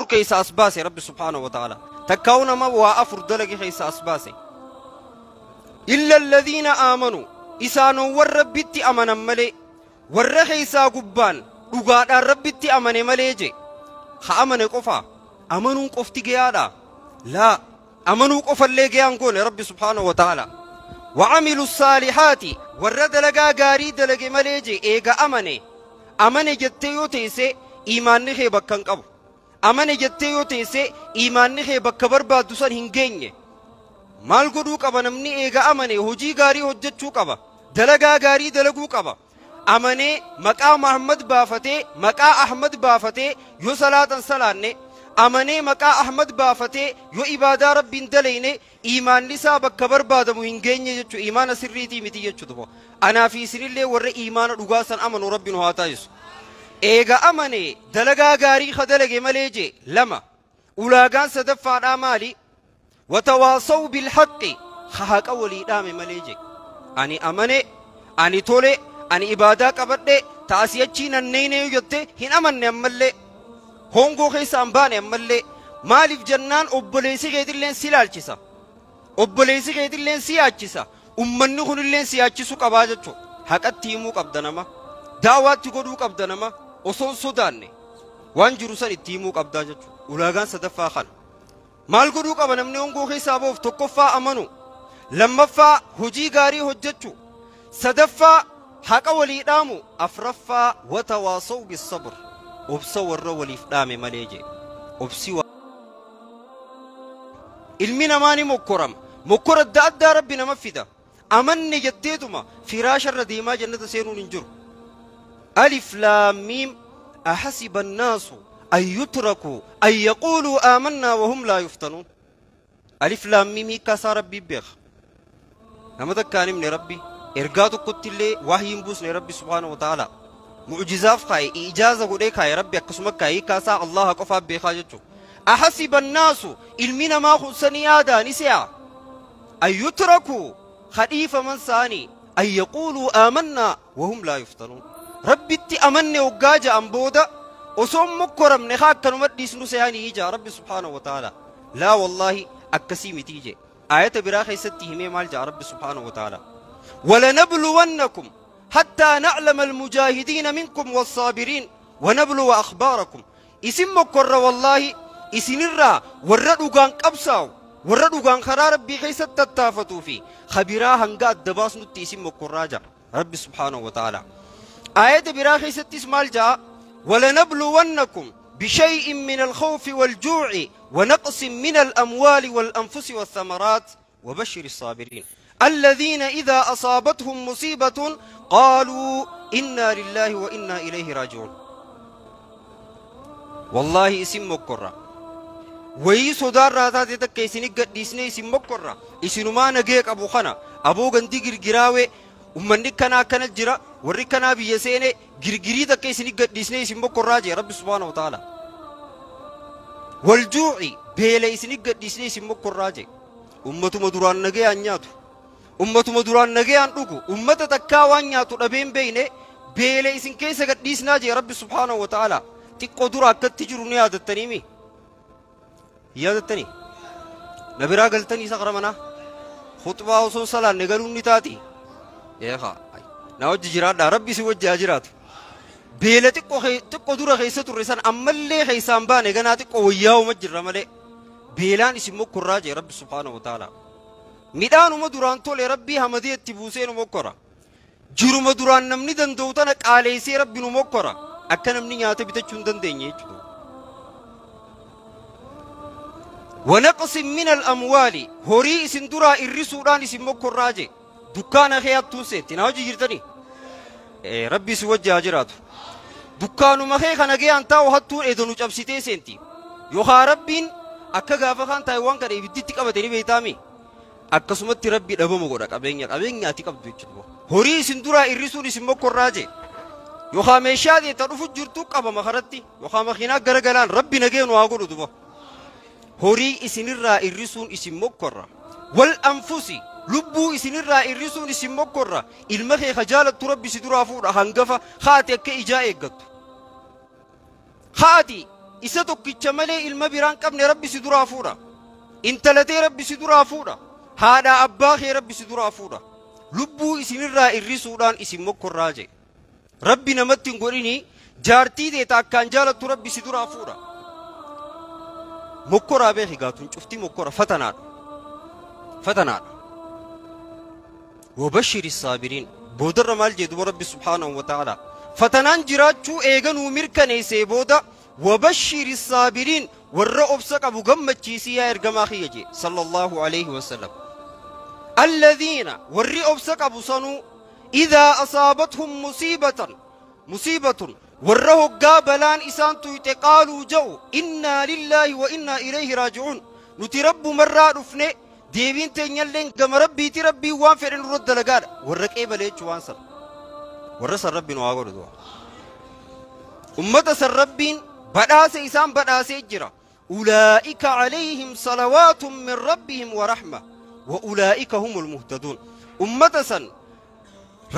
Keessa as baase Rabbi subhaanahu wa ta'ala. Takkaa'u nama waa afur dalage keessa as baase. Illa alladhiina aamanuu, isaanowwan Rabbitti amanan malee, warra keessaa gubbaan dhugaadhaan Rabbitti amane malee je. Ha amane qofa, amanuun qofti gayaadha? Laa, amanuu qofallee gayaan goone Rabbi subhaanahu wa ta'ala. وعملوا الصالحات, warra dalagaa gaarii dalage malee je. Eega amane, amane jettee yoo teesse iimaanni kee bakka hin qabu. Amane jettee yoo teesse iimaanni kee bakka barbaaddu san hin geenye. Maal godhuu qaba namni eega amane? Hojii gaarii hojjechuu qaba, dalagaa gaarii dalaguu qaba. Amanee maqaa Muhammad baafatee, maqaa Ahmad baafatee yoo salaatan salaanne, amanee maqaa Ahmad baafatee yoo ibaadaa Rabbiin dalayne, iimaanni isaa bakka barbaadamu hin geenye jechuu, iimaana sirriitii miti jechuu. Anaa fi isinillee warra iimaana dhugaa san amanu Rabbi nu haa taasisu. Eega amane dalagaa gaarii ka dalage malee je. Lama, ulaagaan sadaffaadhaa maali? وتواصوا بالحق, haqa walii dhaame malee je. Ani amane, ani tole, ani ibaadaa qabadhe, taasii achii nanneenee yoo jette, hin amanne ammallee, hongoo keessa hin baane ammallee. Maaliif jennaan, obboleessi keetilleen si ilaalchisa, obboleessi keetilleen si yaachisa, ummanni kunilleen si yaachisuu qabaa jechuudha. Haqatti himuu qabda, nama daawaatti godhuu qabda, nama osoo hin sodaanne waan jiru san itti himuu qabdaa jechuudha. Ulaagaan sadaffaa kana. Maal godhuu qaba namni hongoo keessaa ba'uuf? Tokkoffaa amanu, lammaffaa hojii gaarii hojjechuu, sadaffaa haqa walii dhaamu, afraffaa وتواصوا بالصبر, obsa warra waliif dhaame malee jee. Obsi, ilmi namaa ni mokkorama, mokkora adda addaa Rabbi nama fida. Amanne jetteetuma firaasharra deemaa jannata seenuun hin jiru. ألف لام ميم أحسب الناس أن يتركوا أن يقولوا آمنا وهم لا يفتنون. ألف لام ميم hiikkaa isaa Rabbii beeka. Nama takkaan himne Rabbi ergaa tokkotti illee wahyii hin buusne. Rabbi subhaanahu wa ta'ala mu'jizaaf kaaye, ijaaza godhee kaaye. Rabbi akkasuma kaaye, hiikkaa isaa Allaha qofaaf beekaa jechuudha. أحسب الناس, ilmi namaa kun sanii yaadaa ni se'a, أن يتركوا, kadhiifaman saanii, أن يقولوا آمنا وهم لا يفتنون, Rabbitti amanne hoggaa ja'an booda osoo mokkoramne haa akkanuma dhiisnu se'anii ija Rabbi subhaanahu wa ta'ala. Laa wallaahi, akkasii mitii je. Aayata biraa keessatti himee maal ja'a Rabbi subhaanahu wa ta'ala? ولنبلونكم حتى نعلم المجاهدين منكم والصابرين ونبلو أخباركم. Isin mokkorra, wallaahi isinirraa warra dhugaan qabsaa'u, warra dhugaan karaa Rabbii keessatti tattaafatuu fi kabiraa hanga adda baasnutti isin mokkorraa ja'a Rabbi subhaanahu wa ta'ala. Aayata biraa keessattis maal ja'a? ولنبلونكم بشيء من الخوف والجوع ونقص من الأموال والأنفس والثمرات وبشر الصابرين الذين إذا أصابتهم مصيبة قالوا إنا لله وإنا إليه راجعون. والله isin mokkorra, wayii sodaarraa taate takka isin gadhiisnee isin mokkorra. Isinumaa nagee qabu kana aboo gandii girgiraawee, ummanni kanaa akkana jira, warri kanaa biyya seene, girgirii takka isin gadhiisnee isin mokkorraa jee Rabbi subhaanahu wa ta'ala. والجوع, beela isin gadhiisnee isin mokkorraa jee. Ummatuma duraan nagayaan nyaatu, ummatuma duraan nagayaan dhugu, ummata takkaa waan nyaatu dhabeen beeyne, beela isin keessa gadhiisnaa jee Rabbi subhaanahu wa ta'ala. Xiqqoo dura akkatti jiru ni yaadattaniimi? Yaadattanii na biraa galtanii saqra manaa khutbaa osoo salaanne galuun ni taati. Eekaa na wajji jiraadhaa, Rabbi si wajji haa jiraatu. Beela xiqqoo dura keessa turre san ammallee keessaan baane, ganaa xiqqoo wayyaa'uma jirra malee, beelaan isin mokkorraa jee Rabbi subhaanahu wa ta'ala. Midhaanuma duraan tole Rabbii hamadee itti buusee nu mokkora. Jiruma duraan namni danda'u tana qaaleessee Rabbi nu mokkora, akka namni nyaata bitachuu hin dandeenye jechuudha. ونقص من الأموال, horii isin duraa irrisuudhaan isin mokkorraa jee. Dukkaana kee hattuun seetti. Na hojii jirtanii, Rabbi si wajji haa jiraatu. Dukkaanuma kee kana gahee taa'u hattuun edonu cabsitee seenti, yookaan Rabbiin akka gaafa kaan taa'e waan kana ibidditti qabate ni beektaami. Akkasumatti Rabbi dhabama godha qabeenya ati qabdu jechuudha. Horii isin duraa irrisuun isin mokkorraa jee. Yookaan meeshaa deetta dhufu jirtu qabama karatti, yookaan makiinaa garagalaan. Rabbi nagee nu haa godhu duba. Horii isinirraa irrisuun isin mokkorra. والأنفس, lubbuu isinirraa irrisuun isin mokkorra. Ilma kee ka jaalattu Rabbi si duraa fuudha, hangafa haati akka ijaa eeggattu haati. isa tokkicha malee ilma biraan qabne rabbi si duraa fuudha. Intalatee rabbi si duraa fuudha. Haadha abbaa kee rabbi si duraa fuudha. Lubbuu isinirraa irrisuudhaan isin mokkorraa jee. Rabbi namatti hin godhini jaartii teeta akkaan jaalattu rabbi si duraa fuudha. Mokkoraa beeki gaatuun cuftii mokkora fatanaadha. Fatanaadha. Wabashiri saabiriin boodarra maal jee duba rabbi subhaanahu wa ta'ala. Fatanaan jiraachuu eeganuu mirkaneessee booda wabashiri saabiriin warra obsa qabu gammachiisii yaa ergamaa kiyya jee sallallahu alayhi wasallam. Alladhiina warri obsa qabu sanuu idaa asaabathum musiibatan musiibatun warra hoggaa balaan isaan tuyxe qaaluu ja'u innaa lillaahi wa innaa ilayhi raaji'uun nuti rabbumarraa dhufne deebiin teenyalleen gama rabbiiti rabbii waan fedhe nurra dalagaadha warra qeebalee jechuu waan san warra san rabbi nu haa godhu du'a ummata san rabbiin badhaase isaan badhaasee jira ulaa'ika calayhim salawaatun min rabbihim wa rahma wa ulaa'ika humul muhtaduun ummata san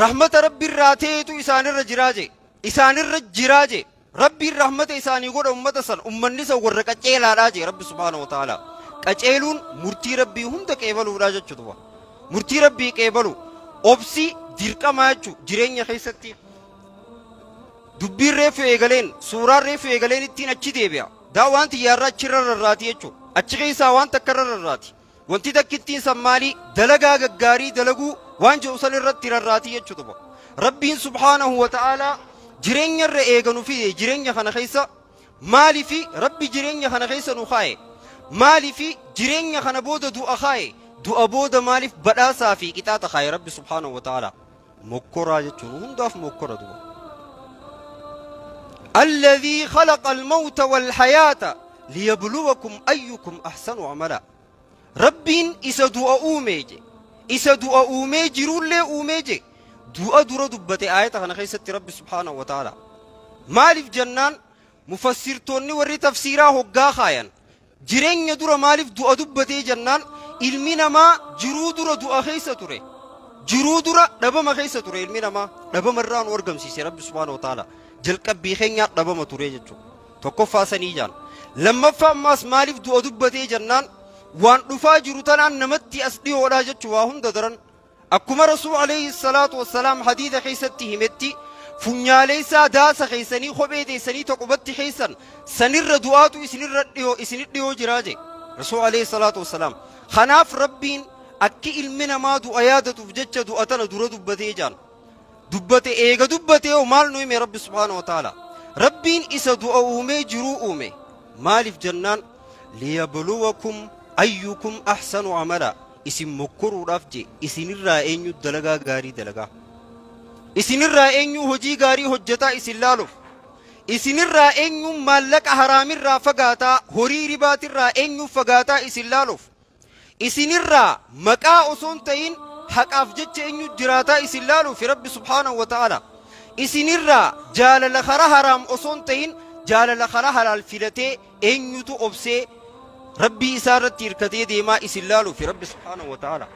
rahmata rabbiirraa ta'etu isaanirra jiraa jee isaanirra jiraa jee rabbiin rahmata isaanii godha ummata san ummanni san warra qaceelaadhaa jee rabbi subhaanahu wa ta'ala qaceeluun murtii rabbii hunda qeebaluudhaa jechuudha murtii rabbii qeebalu obsi dirqamaa jechuu jireenya keessatti dubbiin reefu eegaleen suuraan reefu eegaleen ittiin achi deebi'a daa waan xiyyaarraa achirra rarraati jechuu achi keessaa waan takka irra rarraati wanti takka ittiin san maalii dalagaa gaggaarii dalaguu waan jedhu san irratti rarraati jechuudha rabbiin subhaanahu wa ta'aalaa jireenya irra eeganu fi jireenya kana keessa maaliifi rabbi jireenya kana keessa nu kaaye maaliifi jireenya kana booda du'a kaaye du'a booda maaliif badhaasaa fi qixaaxa kaaye rabbi subhaanahu wa ta'aalaa mokkoraa jechuun hundaaf mokkora du'a. الذي خلق الموت والحياة ليبلوكم أيكم أحسن عملا ربين إسا دعا أوميجي إسا دعا أوميجي رولي أوميجي دعا درا دبتي آية خنا خيست ربي سبحانه وتعالى مالف جنان مفسرتوني وري تفسيرا هقا خاين جرين يدور مالف دعا دبتي جنان ilmi namaa jiruu dura du'a keessa ture jiruu dura dhabama keessa ture ilmi namaa dhabama irraa nu argamsiise rabbi subhaanahu wa ta'ala jalqabbii keenyaa dhabama ture jechuudha tokkoffaa sanii jaan lammaffaa ammaas maaliif du'a dubbatee jennaan waan dhufaa jiru tanaan namatti as dhiyoodhaa jechuu waa hunda daran akkuma rasuul alayhi salaatu wassalaam hadiisa keessatti himetti funyaalee isaa daasa keessanii kophee teessanii tokkobatti keessan sanirra du'aatu isinirra dhiyoo isinit dhiyoo jiraa je rasuul alayhi salaatu wassalaam kanaaf rabbiin akki ilmi namaa du'a yaadatuuf jecha du'a tana dura dubbatee jaan dubbate eega dubbatee hoo maal nu hime rabbi subhaanahu wa ta'ala rabbiin isa du'a uumee jiruu uume maaliif jennaan liyabluwakum ayyukum ahsanu amala isin mokkoruudhaaf je isinirraa eenyu dalagaa gaarii dalagaa isinirraa eenyu hojii gaarii hojjetaa isin laaluuf isinirraa eenyu maallaqa haraamirraa fagaataa horii ribaatirraa eenyu fagaataa isin laaluuf isinirraa maqaa osoo hin ta'in haqaaf jecha eenyu jiraataa isin laaluuf rabbi subhaanahu wa ta'ala isinirraa jaalala karaa haraam osoo hin ta'in jaalala karaa halaal filatee eenyutu obsee rabbii isaa irratti hirkatee deemaa isin laaluuf rabbi subhaanahu wa ta'ala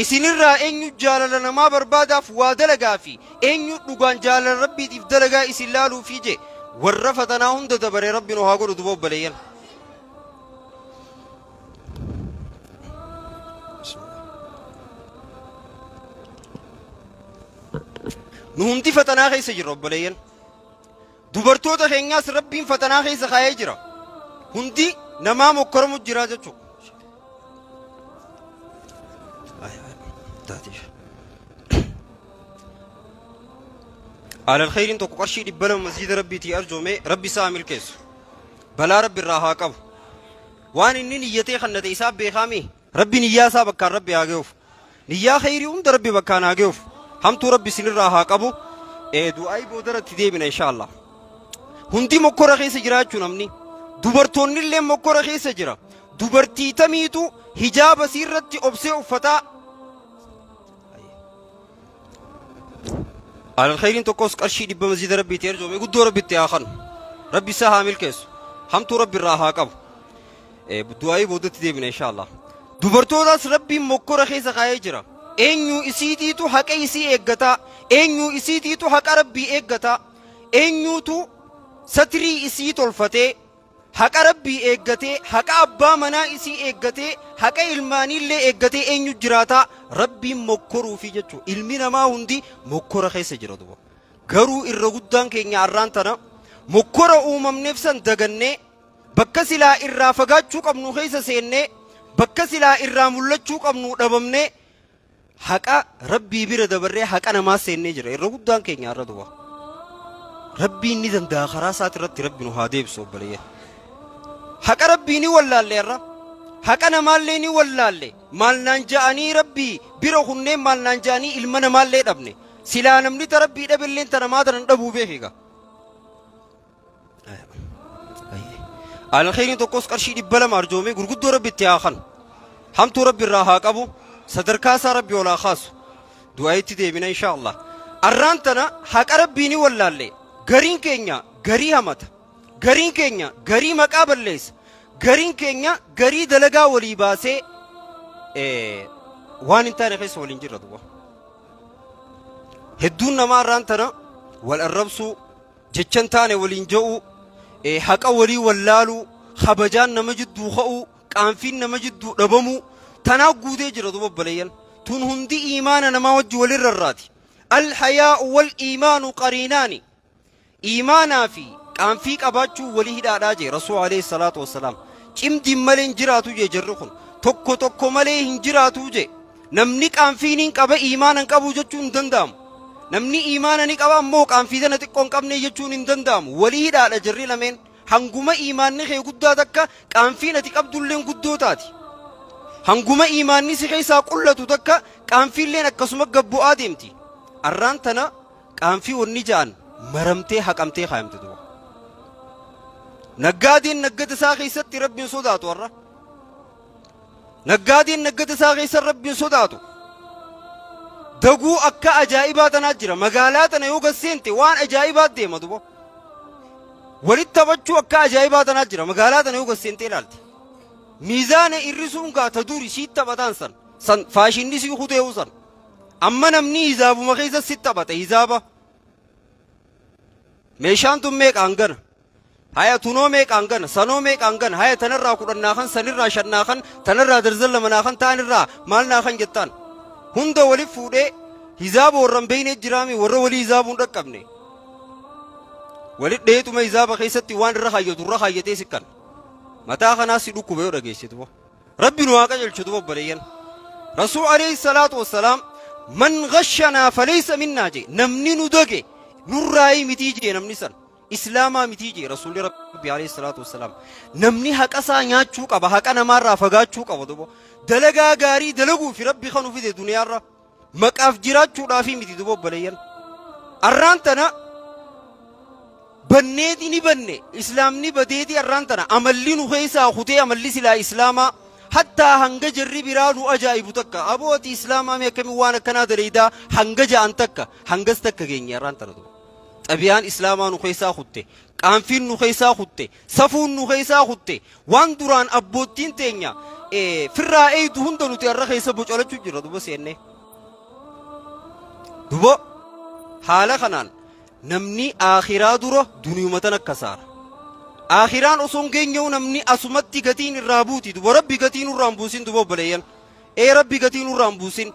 isinirraa eenyu jaalala namaa barbaadaaf waa dalagaa fi eenyu dhugaan jaalala rabbiitiif dalagaa isin laaluufi je warra fatanaa hunda dabare rabbi nu haa godhu duba obboleeyyan. Nu hundi fatanaa keessa jirra obboleeyyan. Dubartoota keenyaas rabbiin fatanaa keessa kaayee jira. Hundi namaa mokkoramu jira jechuudha. على الخير انتو قرشي دبلا مسجد ربي تي ارجومي ربي سامل كيس بلا ربي راها قب وان اني نيتي خنت حساب بخامي ربي نيا سا بكان ربي اغيوف نيا خيري هم ربي بكان اغيوف هم تو ربي سن راها قبو اي دعاي بودرت ديبنا ان شاء الله هندي مكره خيس جراچو نمني دوبرتوني اللي مكره خيس جرا دوبرتي تميتو حجاب سيرتي اوبسي وفتا على الخير انتو كوس قرشي دب مسجد ربي تيرجو مي ربي تياخن ربي سها ملكس هم تو ربي راها قب دعاي بودت ديبنا ان شاء الله دوبرتوداس ربي مكره خيس خاي جرا eenyu isiitiitu haqa isii eeggataa eenyu isiitiitu haqa rabbii eeggataa eenyutu satrii isii tolfatee Haqa rabbii eeggatee, haqa abbaa manaa isii eeggatee, haqa ilmaaniillee eeggatee eenyu jiraataa? Rabbiin mokkoruufi jechuudha. Ilmi namaa hundi mokkora keessa jira duba. Garuu irra guddaan keenya arraan tana mokkora uumamneef san dagannee, bakka silaa irraa fagaachuu qabnu keessa seennee, bakka silaa irraa mul'achuu qabnu dhabamnee, haqa rabbii bira dabarree haqa namaa seennee jira. Irra guddaan keenya arra duba. Rabbiin ni danda'a, karaa isaati irratti rabbi nu haa deebisu obboleeyyan. Haqa rabbii ni wallaalle irra. Haqa namaallee ni wallaalle. Maal naan ja'anii rabbii bira kunneen, maal naan ja'anii ilma namaallee dhabne. Silaa namni ta rabbii dhabilleen ta namaa tanan dhabuu beekiga. Alkheyriin tokkos qarshii 200 arjoomee gurguddoo rabbi itti haa kanu. Hamtuu rabbi irraa haa qabu. Sadarkaa isaa rabbi ol haa kaasu. Du'aa itti deebina insha Allah. Arraan tana haqa rabbii ni wallaalle. Gariin keenya garii hamata. Gariin keenya garii maqaa balleessa. Gariin keenya garii dalagaa walii baasee waan hin taane keessa waliin jirra duba. Hedduun namaa arraan tana wal arrabsuu, jecha hin taane waliin ja'uu, haqa walii wallaaluu, kabajaan nama jidduu ka'uu, qaanfiin nama jidduu dhabamuu tanaa guutee jira duba obboleeyyan. Tun hundi iimaana namaa wajji walirra irraati. Alhayaa'u wal iimaanu qariinaani. Iimaanaa fi qaanfii qabaachuu walii hidhaadhaa jee Rasuul alayhi salaatu wassalaam. Cimdiin malee hin jiraatu jee jarri kun. Tokko tokko malee hin jiraatu jee. Namni qaanfii ni qaba iimaana hin qabu jechuun hin danda'amu. Namni iimaana ni qaba ammoo qaanfii tana xiqqoo hin qabne jechuun hin danda'amu. Walii hidhaadha jarri lameen. Hanguma iimaanni kee guddaa takka qaanfiin ati qabdulleen guddoo taati. Hanguma iimaanni si keessaa qullatu takka qaanfiilleen akkasuma gabbu'aa deemti. Arraan tana qaanfii wanni ja'an maramtee haqamtee kaayamte duba. Naggaadeen naggada isaa keessatti rabbiin sodaatu har'a. Naggaadeen naggada isaa keessa rabbiin sodaatu. Daguu akka ajaa'ibaa tanaa jira. Magaalaa tana yoo gasseente waan ajaa'ibaa deema duba. Walitti taphachuu akka ajaa'ibaa tanaa jira. Magaalaa tana yoo gasseente ilaalte. Miizaana irrisuun gaa ta duri sii taphataan san. San faashinni sii kutee'u san. Amma namni hizaabuma keessa si taphata hizaaba. Meeshaan tun meeqaan gana? Haya tunoo meeqaan gana? Sanoo meeqaan gana? Haya tanarraa 10 naa kan, sanirraa 5 naa kan, tanarraa darzan 2 naa kan, taanirraa maal naa kan jettaan. Hunda walif fuudhee hizaaba warra hin beekne jiraami, warra walii hizaabuun dhaqqabne. Walit dheetuma hizaaba keessatti waan irra kaayyatu irra kaayyatee sikkan. Mataa kanaa si dhukkuba yoo dhageesse duba. Rabbi nu haa qajeelchu duba obboleeyyan. Rasuul alayhi salaatu wassalaam man ghashanaa falaysa minnaa jee, namni nu dage nurraayii mitii jee, namni san islaamaa mitii jee rasuulli rabbi alayhi salaatu wassalaam. Namni haqa isaa nyaachuu qaba, haqa namaarraa fagaachuu qaba duba. Dalagaa gaarii dalaguu fi rabbi kan fide duniyaarra maqaaf jiraachuudhaafi miti duba obboleeyyan. Arraan tana banneeti ni banne, islaamni badeeti. Arraan tana amalli nu keessaa kutee, amalli silaa islaamaa hattaa hanga jarri biraa nu ajaa'ibu takka, aboo ati islaamaa mee akkamiin waan akkanaa daleeydaa hanga ja'an takka, hangas takka geenye. Arraan tana duba xabiyaan islaamaa nu keessaa kutte, qaanfiin nu keessaa kutte, safuun nu keessaa kutte. Waan duraan abboottiin teenya firraa eeydu hunda nuti har'a keessa bocolachuu jirra duba seenne duba. Haala kanaan namni aakhiraa dura duniyuma tan akka saara. Aakhiraan osoo hin geenye'u namni asumatti gatiin irraa buuti duba. Rabbi gatiin irraa hin buusin duba obboleeyyan. Ee rabbi gatiin irraa hin buusin.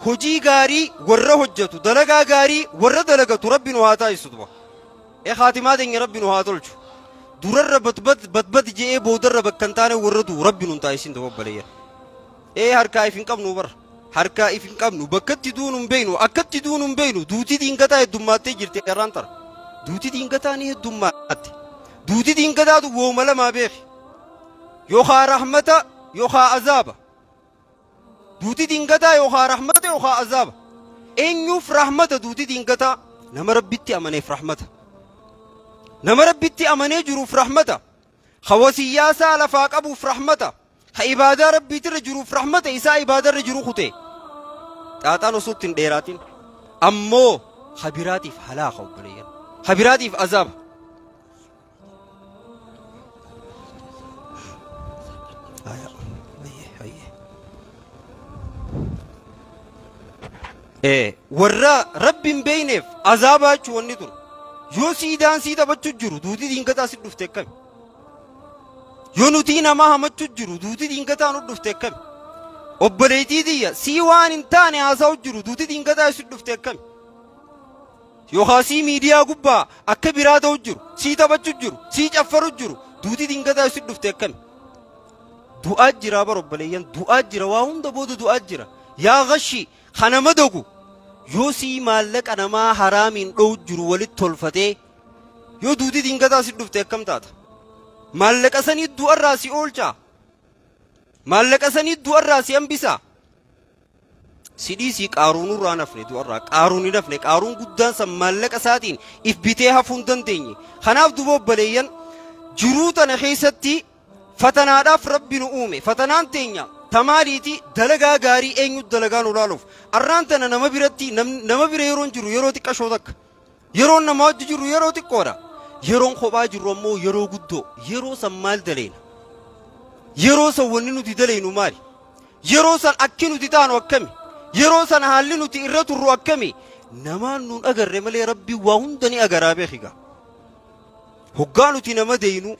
Hojii gaarii warra hojjetu, dalagaa gaarii warra dalagatu rabbi nu haa taasisu duba. Ee haatimaa teenya rabbi nu haa tolchu. Durarra batbat batbat je'ee boodarra bakka hin taane warra du'u rabbi nu hin taasisin duba obboleeyyan. Ee harkaa if hin qabnu bara. Harkaa if hin qabnu, bakkatti duunu hin beeknu, akkatti duunu hin beeknu. Duuti diingataa heddummaаттee jirti irraan tara. Duuti diingataa ni heddummaatte. Duuti diingataatu wooma lamaa beeki. Yookaa rahmata yookaa azaaba. Duuti diingataa yookaa rahmata yookaa azaaba. Eenyuuf rahmata duuti diingataa? Nama rabbitti amaneef rahmata. Nama rabbitti amanee jiruuf rahmata. Ka wasiyyaasaa lafaa qabuuf rahmata. Ka ibaadaa rabbiitirra jiruuf rahmata, isaa ibaadarra jiru kute. Xaaxaan osoo ittiin dheeraatin. Ammoo habiraatiif halaaka obboleeyyan. Habiraatiif azaaba. Warra rabbi hin beekneef azaabaa jechuun wanni tun. Yoo siidaan sii taphachuu jiru duuti diingataa si dhufte akkami? Yoo nuti nama hamachuu jiru duuti dingataa nu dhufte akkami? Obboleettii tiyya sii waan hin taane haasa'u jiru duuti dingataa si dhufte akkami? Yookaan sii miidiyaa gubbaa akka biraa ta'u jiru sii taphachuu jiru sii caffaru jiru duuti dingataa si dhufte akkami? Du'aa jira bara obboleeyyan, du'aa jira, waa hunda booda du'aa jira. Yaa gashii kana madagu yoo sii maallaqa namaa haraamiin dho'u jiru walitti tolfatee yoo duuti dingataa si dhufte akkam taata? Maallaqa sanii du'arraa si oolchaa? Maallaqa sanii du'arraa si hambisaa? Sidhii si qaaruunurraa nafne du'arraa qaaruun hin hafne, qaaruun guddaan san maallaqa isaatiin if bitee hafuu hin dandeenye. Kanaaf duuba obboleeyyan, jiruu tana keessatti fatanaadhaaf Rabbi nu uume. Fatanaan teenya tamaaliiti dalagaa gaarii eenyu dalagaa nu laaluuf. Arraan tana nama biratti nama bira yeroon jiru yeroo xiqqashoo takka, yeroon nama wajji jiru yeroo xiqqoodha, yeroon kophaa jirru ammoo yeroo guddoo. Yeroo san maal daleena? Yeroo san wanni nuti daleynu maali? Yeroo san akki nuti taanu akkami? Yeroo san haalli nuti irra turru akkami? Namaan nuun agarre malee Rabbi waa hunda ni agaraa beekiga. Hoggaa nuti nama deynu,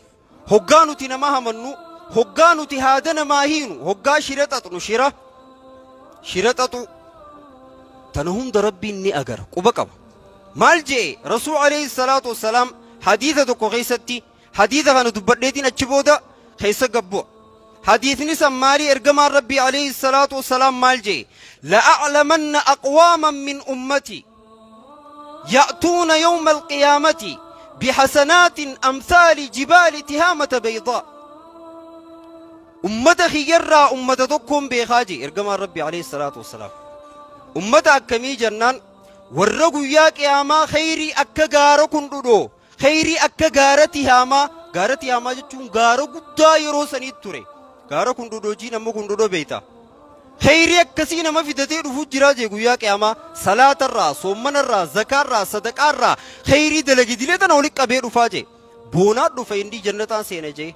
hoggaa nuti nama hamannu, hoggaa nuti haada namaa hiinu, hoggaa shira xaxnu, shira xaxu tana hunda Rabbiin ni agara, quba qaba. Maal je'e Rasuul alayhi salaatu wassalaam hadiisa tokko keessatti? Hadiisa kana dubbadheetiin achi booda keessa gabbu'a. Hadiisni san maalii? Ergamaan Rabbii alayhi salaatu wassalaam maal je'e? La'aclamanna aqwaaman min ummati ya'tuuna yawma alqiyaamati bihasanaatin amsaali jibaali tihaamata baydaa. Ummata kiyyarraa ummata tokkoon beekaa jee ergamaan Rabbii alayhi salaatu wassalaam. Ummata akkamii jennaan, warra guyyaa qiyaamaa khayrii akka gaara kun dhudhoo, khayrii akka gaara tihaamaa. Gaara tihaamaa jechuun gaara guddaa yeroo sanii ture. Gaara kun dhudhoo jiin ammoo kun dhudhoo beeyta. Khayrii akkasii nama fidatee dhufuu jiraa jee guyyaa qiyaamaa, salaatarraa, soommanarraa, zakaarraa, sadaqaarraa, khayrii dalagidilee tana walitti qabee dhufaa jee. Boonaa dhufa inni jannataan seena jee.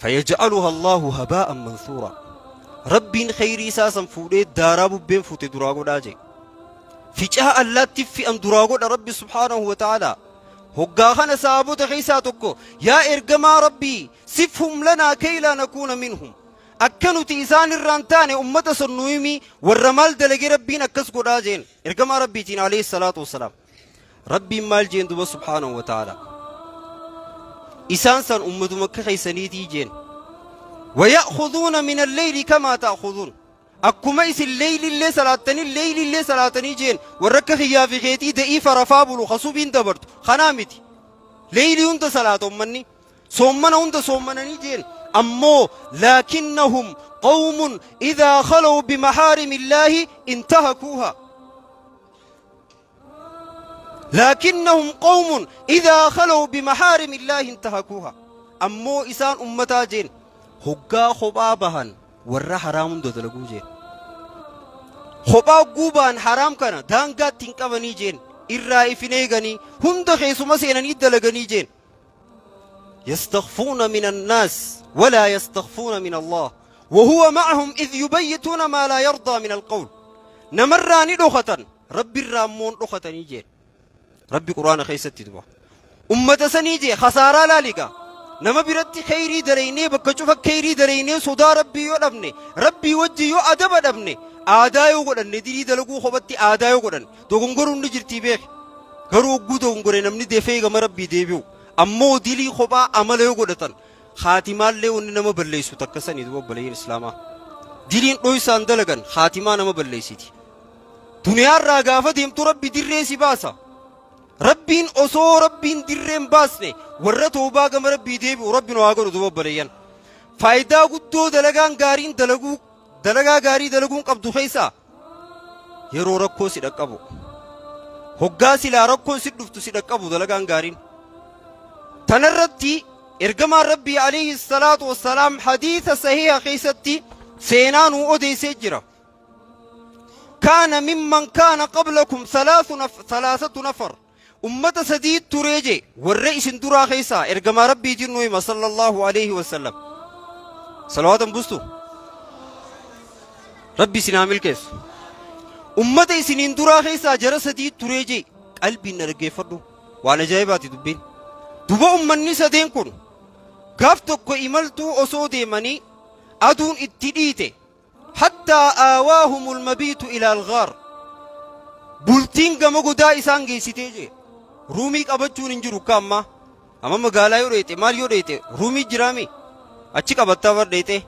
Fayyaja'aluha Allahu habaa'an mansuura. Rabbiin khayrii isaa san fuudhee daaraa bubbeen fuute duraa godhaa jee. Ficaa allaatti fi'an duraa godha Rabbi subhaanahu wa ta'ala. Hoggaa kana sahaabota keessaa tokko, yaa ergamaa Rabbii, sifhum lanaa kay laa nakuuna minhum, akka nuti isaan irraan taane ummata san nu himi, warra maal dalage Rabbiin akkas godhaa jeen ergamaa Rabbiitiin alayhi salaatu wassalaam. Rabbiin maal jeen duba subhaanahu wa ta'ala? Isaan san ummatuma akka keeysaniitii jeen. ويأخذون من الليل كما تأخذون, akkuma isin leeylillee salaattanii leeylillee salaatanii jeen. Warra akka kiyyaa fi keetii da'iifa rafaa bulu kasubiin dabartu kanaa miti. Leeylii hunda salaata ummanni, soommana hunda soommananii jeen. Ammoo laakinnahum qawmun idaa khalaw bimahaarimi illaahi intahakuuha, laakinnahum qawmun idaa khalaw bimahaarimi illaahi intahakuuha. Ammoo isaan ummataa jeen hoggaa kophaa bahan warra haraam hunda dalaguu jeen. Kophaa guubaan haraam kana daangaatti hin qabanii jeen, irraa ifin eeganii hunda keessuma seenanii dalaganii jeen. يستخفون من الناس ولا يستخفون من الله وهو معهم إذ يبيتون ما لا يرضى من القول. نمراني دخة ربي الرامون دخة نيجين. ربي قرآن خيست تدبا أمة سنيجي خسارة لالika nama biratti khayrii dalaynee, bakka cufa khayrii dalaynee, sodaa Rabbii yoo dhabne, Rabbii wajji yoo adaba dhabne, aadaa yoo godhanne, dilii dalaguu kophatti aadaa yoo godhanne, dogongoruun ni jirtii beek, garuu hogguu dogongore namni defee gama Rabbii deebi'u. Ammoo dilii kophaa amala yoo godhatan haatimaallee wanni nama balleessu takka sanii. Duba obboleeyyiin islaamaa, diliin dhoysaan dalagan haatimaa nama balleessiti. Duniyaarraa gaafa deemtu Rabbi dirree si baasa. Rabbiin osoo Rabbiin dirreen baasne warra toobaa gama Rabbii deebi'u Rabbi nu haa godhu. Duba obboleeyyan, faayidaa guddoo dalagaan gaariin dalaguu, dalagaa gaarii dalaguun qabdu keessaa yeroo rakkoo si dhaqqabu, hoggaa silaa rakkoon si dhuftu si dhaqqabu dalagaan gaariin. Tanarratti ergamaan Rabbii alayhi salaatu wassalaam hadiisa sahiha keessatti seenaa nuu odeessee jira. كان ممن كان قبلكم ثلاثة نفر, ummata sadii turee je warra isin duraa keessaa. Ergamaa Rabbiitiin nu hima sallallahu alayhi wasallam. Salawaatan buustu, Rabbi isin haa milkeessu. Ummata isiniin duraa keessaa jara sadii turee je. Qalbiin na dhaggeeffadhu, waan ajaa'ibaati dubbiin. Duba ummanni sadeen kun Gaaf tokko imaltuu osoo deemanii aduun itti dhiite. Hattaa aawaahumul mabiitu ilaal gaar. Bultiin gama godaa isaan geessitee jee. Ruumii qabachuun hin jiru akka ammaa. Amma magaalaa yoo dheete maal yoo dheete ruumii jiraami. Achi qabattaa bar dheete.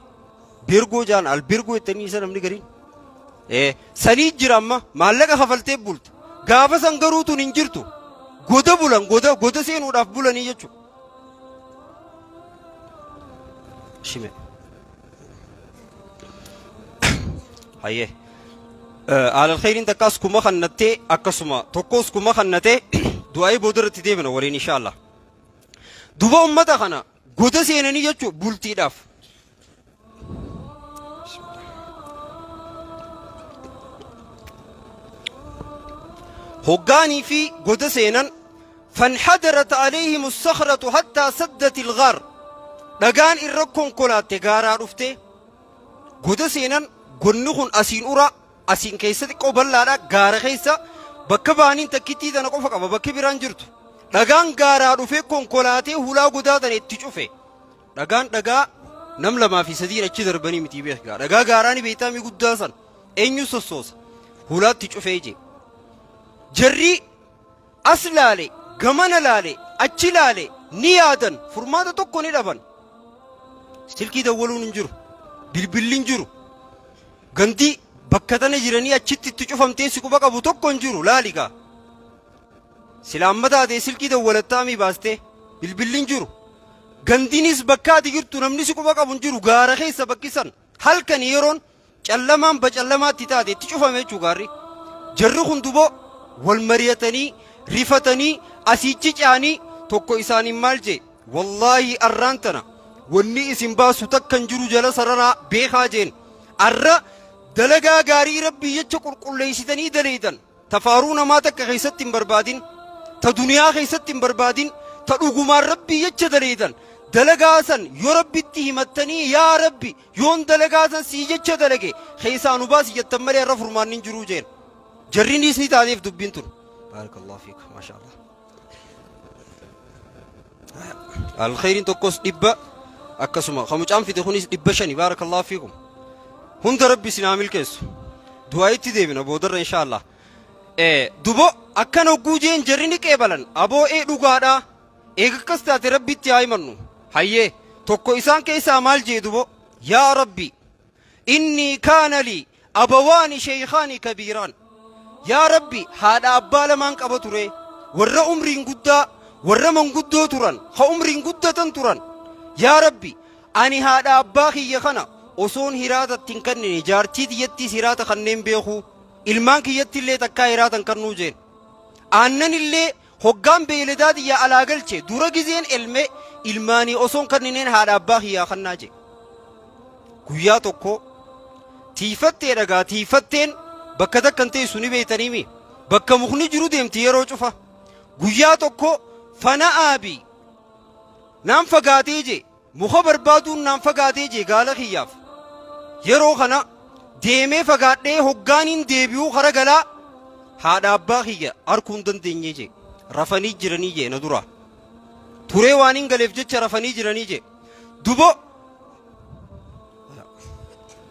Birgoo jaan albirgoo jettanii isa namni gariin. Sanii jira amma maallaqa kafaltee bulta. Gaafa san garuu tun hin jirtu. Goda bulan goda seenuudhaaf bulanii jechuudha. Shime. Hayyee. Alal khayriin takkaas kuma kannattee akkasuma tokkos kuma kannatee du'aa'ii boodarratti deemna waliin inshaallah. Duba ummata kana goda seenanii jechuun bultiidhaaf. Hoggaanii fi goda seenan fanhadarat alayhim as-sakhratu hatta saddat al-ghar. Dhagaan irra konkolaatte gaaraa dhufte goda seenan gonni kun asiin ura asiin keessa xiqqoo bal'aadha gaara keessa bakka baaniin takkittii tana qofa qaba bakki biraan jirtu. Dhagaan gaaraa dhufee konkolaatee hulaa godaa tana itti cufe. Dhagaan dhagaa nam lamaa fi sadiin achi darbanii miti beekaa. Dhagaa gaaraa ni beektaa mi guddaa san eenyu sossoosa hulaatti cufee jee. Jarri as laale gamana laale achi laale ni yaadan furmaata tokko ni dhaban. Silkii dawwaluun hin jiru bilbilli hin jiru gandii bakka tana jiranii achitti itti cufamtee si quba qabu tokko hin jiru laaligaa. Sila amma taatee silkii dawwalattaa mi baastee bilbilli hin jiru. Gandiinis bakka ati jirtu namni si quba qabu hin jiru gaara keessa bakki san halkan yeroon callamaan bacallamaatti taate itti cufame jechuu gaarri. Jarri kun duboo wal mari'atanii rifatanii asiichi caanii tokko isaaniin maal jee wallaahi arraan tana wanni isin baasu takka hin jiru jala sararaa beekaa jeen arra dalagaa gaarii rabbii jecha qulqulleessitanii daleeydan tafaaruu namaa takka keessatti hin barbaadin ta duniyaa keessatti hin barbaadin ta dhugumaan rabbii jecha daleeydan dalagaa san yoo rabbitti himattanii yaa rabbi yoon dalagaa san sii jecha dalage keessaa nu baasi jettan malee irra furmaanni hin jiruu jeen. Jarriinis ni taateef dubbiin tun. Baarakallahu fiik maasha Allah. Alkhayriin tokkos 100 akkasuma kan mucaan fide kunis 500 baarakallahu fiikum. Hunda rabbi isin haa milkeessu. Du'aayitti deebina boodarra insha Allah. Dubo akkana hogguu jeen jarri ni qeebalan aboo dhugaadhaa eega akkas taate rabbitti haa himannu. Hayyee tokko isaan keessaa maal jee dubo yaa rabbi inni kaana lii abawaani sheeykaani kabiiraan. Yaa rabbi haadha abbaa lamaan qaba ture warra umriin guddaa warra manguddoo turan ha umriin guddatan turan. Yaa rabbi ani haadha abbaa kiyya kana osoon hiraatatti hin kennine jaartii tiyyattiis hiraata kanneen beeku ilmaan kiyyatti illee takkaa hiraatan kannuu jeen. Aannan illee hoggaan beeyladaa tiyya alaa galche dura gizeen elme ilmaanii osoon kennineen haadha abbaa kiyyaa kannaa jee. Guyyaa tokko tiifattee dhagaa tiifatteen bakka takkan teessu ni beeytaniimi bakka mukni jiru deemti yeroo cufa. Guyyaa tokko fana aabi naan fagaatee jee muka barbaaduun naan fagaatee jee gaala kiyyaaf. Yeroo kana deemee fagaadhee hoggaaniin deebi'uu kara galaa haadha abbaa kiyya arguu hin dandeenye jee rafanii jiranii jee na dura turee waan hin galeef jecha rafanii jiranii jee. Dubo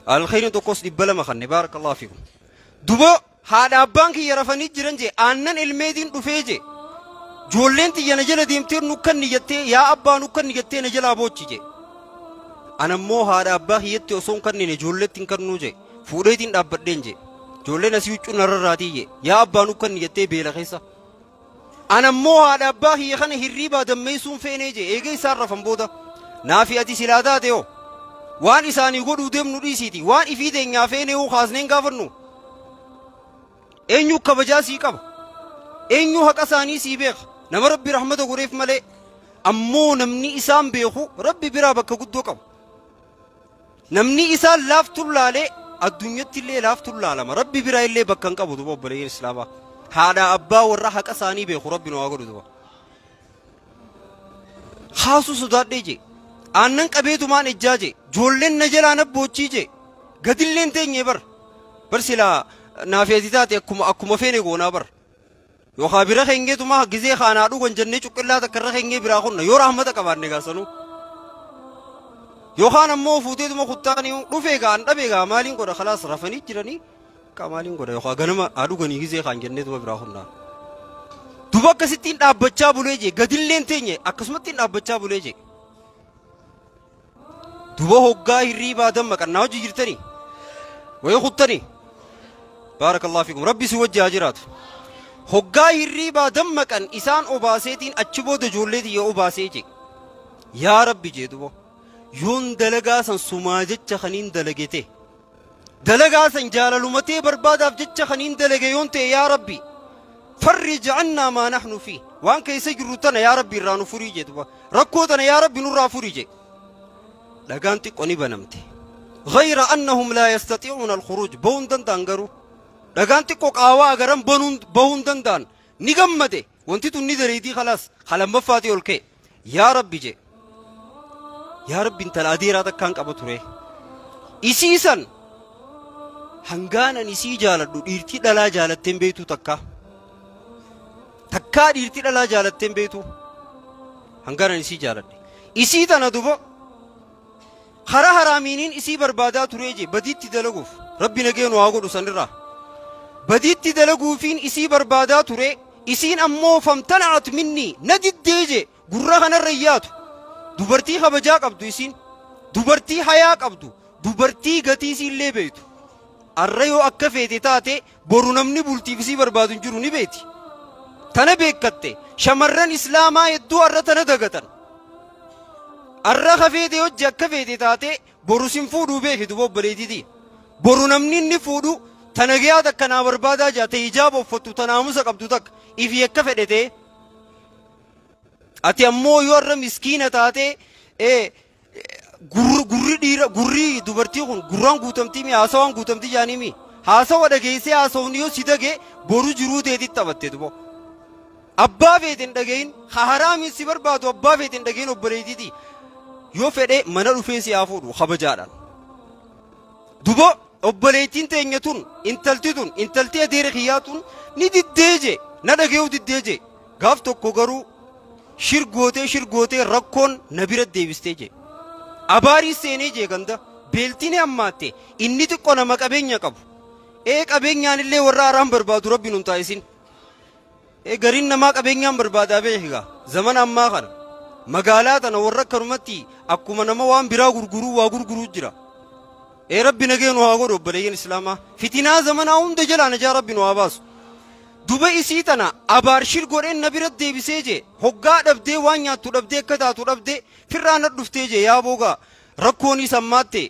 alkhayriin tokkos 200 kanne baarakallahu fiikum. Dubo haadha abbaan kiyya rafanii jiran jee aannan ilmeetiin dhufee jee joolleen tiyya na jala deemtee nukkanni jettee yaa abbaa nukkanni jettee na jalaa boochi jee. Anammoo haadha abbaa kiyyatti osoo hin kannine ijoolleetti hin kannuu jee fuudheetiin dhaabbadheen jee ijoolleen asii huccuu narrarraatii jee yaa abbaa nukkanni jettee beela keessa. Anammoo haadha abbaa kiyya kana hirriibaa dammeessuun feenee jee eega isaan rafan booda naafi ati silaa taate hoo waan isaanii godhuu deemnu dhiisiiti waan ifii teenyaa feenee hoo kaasneen gaafannu. Eenyu kabajaa sii qaba eenyu haqa isaanii sii beeka nama rabbi rahmata godheef malee ammoo namni isaan beeku rabbi biraa bakka guddoo qaba. Namni isaan laaftuun laalee addunyatti illee laaftuun laalama rabbi biraa illee bakka hin qabu duba obboleeyyan islaamaa. Haadha abbaa warra haqa isaanii beeku rabbi nu haa godhu duba. Haasuu sodaadhee jee aannan qabeetumaan ejjaa jee joolleen na jalaa na boochii jee gadilleen teenyee bar bar silaa naafeeti taate akkuma feene goonaa bar. Yookaan bira keenyeetuma gizee kaanaa dhugan jennee cuqqillaa takka irra keenyee biraa qonna yoo rahmata qabaanne gaasanuu. Yookaan ammoo fuuteetuma kuttaanii dhufee gaa an dhabee gaa maaliin godha khalaas rafanii jiranii kaa maaliin godha yookaan ganama haa dhuganii gizee kaan jenneetuma biraa humnaan. Duba akkasittiin dhaabbachaa bulee jee gadilleen teenye akkasumattiin dhaabbachaa bulee jee. Duba hoggaa hirriibaa dammaqan naa hojii jirtanii wayii kuttanii baarakallahu fiikum rabbi si wajji haa jiraatu. Hoggaa hirriibaa dammaqan isaan obaaseetiin achi booda ijoollee tiyya obaasee jee. Yaa rabbi jee duba yoon dalagaa san sumaa jecha kaniin dalagete dalagaa san jaalalumatee barbaadaaf jecha kaniin dalage yoon ta'e yaa rabbi farrij cannaa maa naxnu fi waan keessa jirru tana yaa rabbi irraa nu furii jee duba rakkoo tana yaa rabbi nurraa furii jee. Dhagaan xiqqoo ni banamte. غير أنهم لا يستطيعون الخروج بون دندان garuu dhagaan xiqqoo qaawaa agaran bahuun danda'an ni gammade wanti tun ni dareetii khalaas lammaffaatii ol ka'e yaa rabbi jee yaa rabbi intala adeeraa takkaan qaba ture isiisan hangaanan isii jaaladhu dhiirtii dhalaa jaalatteen beektu takka takkaa dhiirtii dhalaa jaalatteen beektu hangaanan isii jaaladhe isii tana duba karaa haraamiiniin isii barbaadaa turee jee badiitti dalaguuf rabbi nageenu haa godhu sanirraa badiitti dalaguufiin isii barbaadaa ture isiin ammoo famtanaat minni na diddee jee gurra kanarra yaatu dubartii kabajaa qabdu isiin dubartii hayaa qabdu dubartii gatii isiillee beektu arra yoo akka feete taate boru namni bultiif isii barbaadu hin jiru ni beeti tana beekkatte shamarran islaamaa hedduu arra tana dagatan arra ka feete hojii akka feete taate boru sin fuudhuu beeki duba obboleetiiti boru namni inni fuudhu tana gayaa takka naa barbaadaa jaate hijaaba uffattu ta naamusa qabdu takka ifii akka fedhe ta'e ati ammoo yoo arra miskiina taate gurri dhiira gurri dubartii kun gurraan guutamtii mi haasawaan guutamtii jaanii mi haasawa dhageessee haasawni yoo si dage boru jiruu teetitti taphatte dubo abbaa feete hin dhagayin haraamiin si barbaadu abbaa feete hin dhagayin obboleetiiti yoo fedhe mana dhufee si haa fuudhu kabajaadhaan. Dubo obboleettiin teenya tun intalti tun intalti adeera kiyyaa tun ni diddee jee na dhagayuu diddee jee gaaf tokko garuu shirgootee shirgootee rakkoon na bira deebistee jee. Abaarii seenee jee ganda beeltiin hammaatte inni xiqqoo nama qabeenya qabu. Ee qabeenyaan illee warra haaraan barbaadu rabbi nun taa'isin. Ee gariin namaa qabeenyaan barbaadaa beekigaa zamana ammaa kana. Magaalaa tana warra akkanumatti akkuma nama waan biraa gurguruu waa gurguruu jira. Ee rabbi nageenu haa godhu obboleeyyan islaamaa. Fitinaa zamanaa hunda jalaa najaa rabbi nu haa baasu. Duba isii tana abaarshir godheen na bira deebisee jee hoggaa dhabdee waan nyaattu dhabdee akka taatu dhabdee firraa na dhuftee jee yaa boogaa rakkoonis hammaatte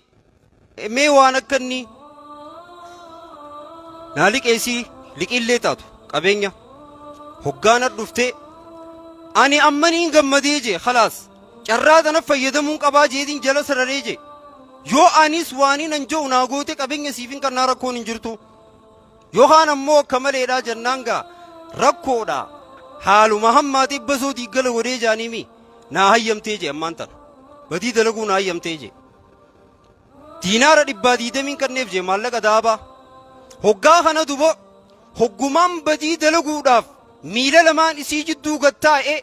mee waan akka inni naa liqeessii liqiillee taatu qabeenya hoggaa na dhuftee ani ammaniin gammadee jee khalaas carraa tana fayyadamuun qabaa jeetiin jala sararee jee yoo anis waaniin an je'u naa goote qabeenya siifin kannaa rakkoon hin jirtu. Yookaan ammoo akka maleedhaa jennaan gaa rakkoodha haaluma hammaatee basoo diiggala godhee jaaniimi naa hayyamtee jee ammaan tana badii dalaguu naa hayyamtee jee diinaara 120 kanneef jee maallaqa daabaa hoggaa kana duba hoggumaan badii dalaguudhaaf miila lamaan isii jidduu gattaa'e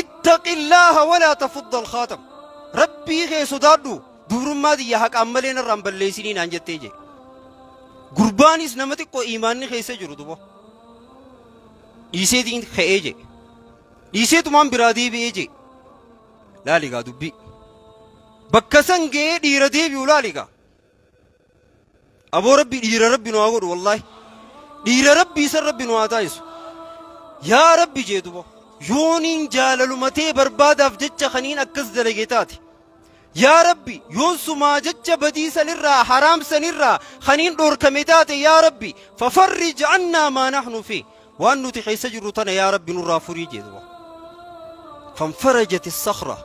ittaqillaaha walaa tafudda alkhaatam rabbii kee sodaadhu dubrummaa tiyya haqaan malee narraan balleessinii naan jettee jee. Gurbaanis nama xiqqoo imaanni keessa jiru duba dhiiseetiin ka'ee jee dhiiseetumaan biraa deebi'ee jee laaligaa dubbii bakka san ga'ee dhiira deebi'u laaligaa aboo rabbi dhiira rabbi nu haa godhu wallaahi dhiira rabbii san rabbi nu haa taa'isu yaa rabbi jee duba yooniin jaalalumatee barbaadaaf jecha kaniin akkas dalage taate yaa rabbi yoon sumaa jecha badii sanirraa haraam sanirraa kaniin dhoorkame taate yaa rabbi fafarrij cannaa maa naxnu fi waan nuti keessa jirru tana yaa rabbi nurraa furii jee duba fanfarajat الصخرة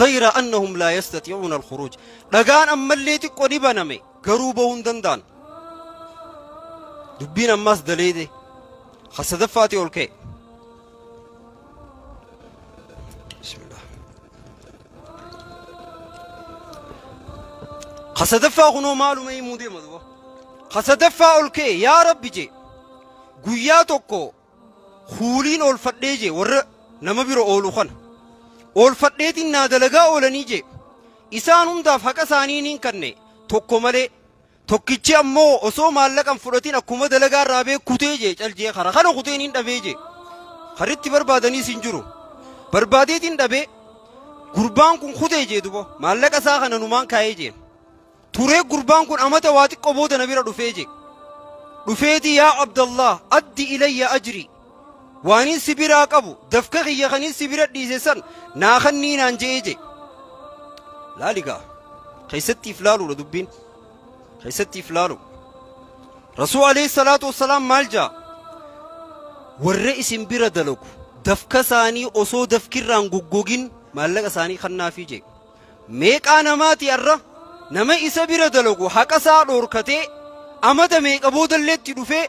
غير أنهم لا يستطيعون الخروج dhagaan ammallee xiqqoo ni baname garuu bahuu hin danda'an dubbiin ammaas daleede sadaffaati ol ka'e bismillah sadaffaa kunoo maaluma himuu deema duba sadaffaa ol ka'e yaa rabbi jee guyyaa tokko huuliin oolfadhee jee warra nama bira oolu kana oolfadheetiin naa dalagaa oolanii jee Isaan hundaaf haqa isaanii niin kanne tokko malee tokkichi ammoo osoo maallaqan fudhatin akkuma dalagaa irraa bee kutee jee caljee kara kana kuteen hin dhabee jee karitti barbaadaniis hin jiru barbaadeetiin dhabee gurbaan kun kutee jee dubo maallaqa isaa kana numaan kaa'ee jee turee gurbaan kun amata waa xiqqoo booda na bira dhufee jee dhufeeti yaa Abdallah addi ilayya ajri waanin si biraa qabu dafka kiyya kanin si bira dhiise san naa kannii naan je'ee jee laaligaa keessattiif laaluudha dubbiin keessattiif laalu Rasuul alayhi salaatu wassalaam maal jaa warra isin bira dalagu dafka isaanii osoo dafkirraan goggogin maallaqa isaanii kannaafii jee meeqaa namaati arra nama isa bira dalagu haqa isaa dhoorkatee amata meeqa boodalleetti dhufee